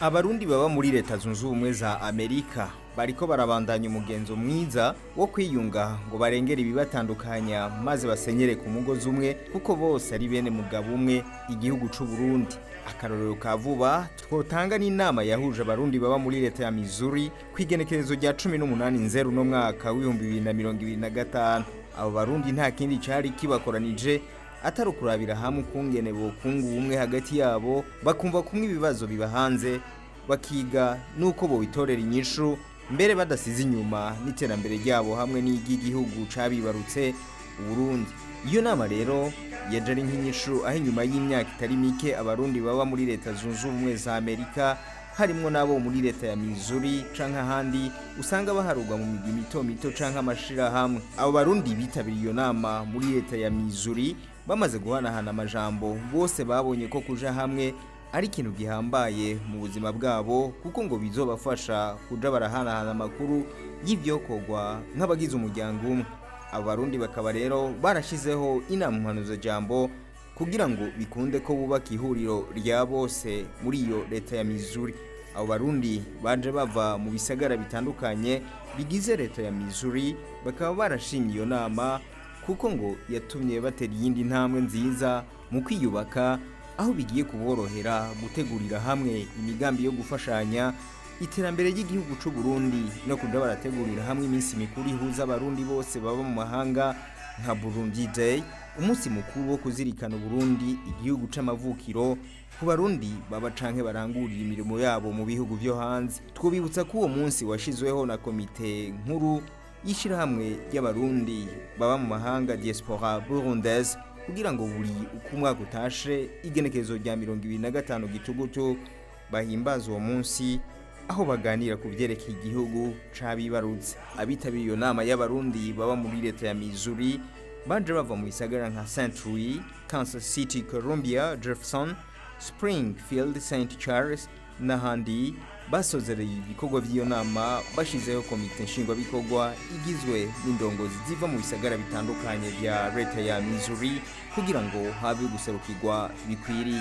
Abarundi baba muri Leta Zunze Ubumwe za Amerika bariko barabandanya umugenzo mwiza wo kwiyunga ngo barengere ibibatandukanya maze basenyere ku mugozi umwe, kuko bose ari bene mugabo umwe, igihugu c'u Burundi. Akarorero ka vuba twotanga n'inama yahuje Abarundi baba muri leta ya Missouri ku igenekerezo rya 18 Nzeru no mwaka w'2025. Abo Barundi nta kindi cari kibakoranije atari ukurabira hamwe ukungene bokunga ubumwe hagati yabo, bakumva kumwe ibibazo bibahanze, bakiga n'uko bobitorera inyishu, mbere badasize inyuma n'iterambere ryabo hamwe n'iry'igihugu cabibarutse, Uburundi. Iyo nama rero yaje ari nk'inyishu aho inyuma y'imyaka itari mike Abarundi baba muri Leta Zunze Ubumwe za Amerika, harimwo n'abo muri leta ya Missouri canke ahandi, usanga baharurwa mu migwi mito mito canke amashirahamwe. Abo Barundi bitabiriye iyo nama muri leta ya Missouri bamaze guhanahana amajambo, bose babonye ko kuja hamwe ari ikintu gihambaye mu buzima bwabo, kuko ngo bizobafasha kuja barahanahana amakuru y'ivyokorwa nk'abagize umuryango umwe. Abo Barundi bakaba rero barashizeho inama mpanuzajambo kugira ngo bikunde ko bubaka ihuriro rya bose muri iyo leta ya Missouri. Abo Barundi baje bava mu bisagara bitandukanye bigize leta ya Missouri bakaba barashimye iyo nama, kuko ngo yatumye batera iyindi ntambwe nziza mu kwiyubaka, aho bigiye kuborohera gutegurira hamwe imigambi yo gufashanya iterambere ry'igihugu c'u Burundi no kuja barategurira hamwe iminsi mikuru ihuza Abarundi bose baba mu mahanga, nka Burundi Day, umunsi mukuru wo kuzirikana Uburundi, igihugu c'amavukiro ku Barundi baba canke barangurira imirimo yabo mu bihugu vyo hanze. Twobibutsa ko uwo munsi washizweho na komite nkuru y'ishirahamwe ry'Abarundi baba mu mahanga, Diaspora Burundaise, kugira ngo buri uko umwaka utashe, igenekerezo rya 25 Gitugutu, bahimbaza uwo munsi aho baganira ku vyerekeye igihugu c'abibarutse. Abitabiriye iyo nama y'Abarundi baba muri leta ya Missouri baje bava mu bisagara nka St Louis, Kansas City, Columbia, Jefferson, Springfield, St Charles n'ahandi, basozereye ibikorwa vy'iyo nama bashizeho komite nshingwabikorwa igizwe n'indongozi ziva mu bisagara bitandukanye vya leta ya Missouri kugira ngo habe guserukirwa bikwiriye.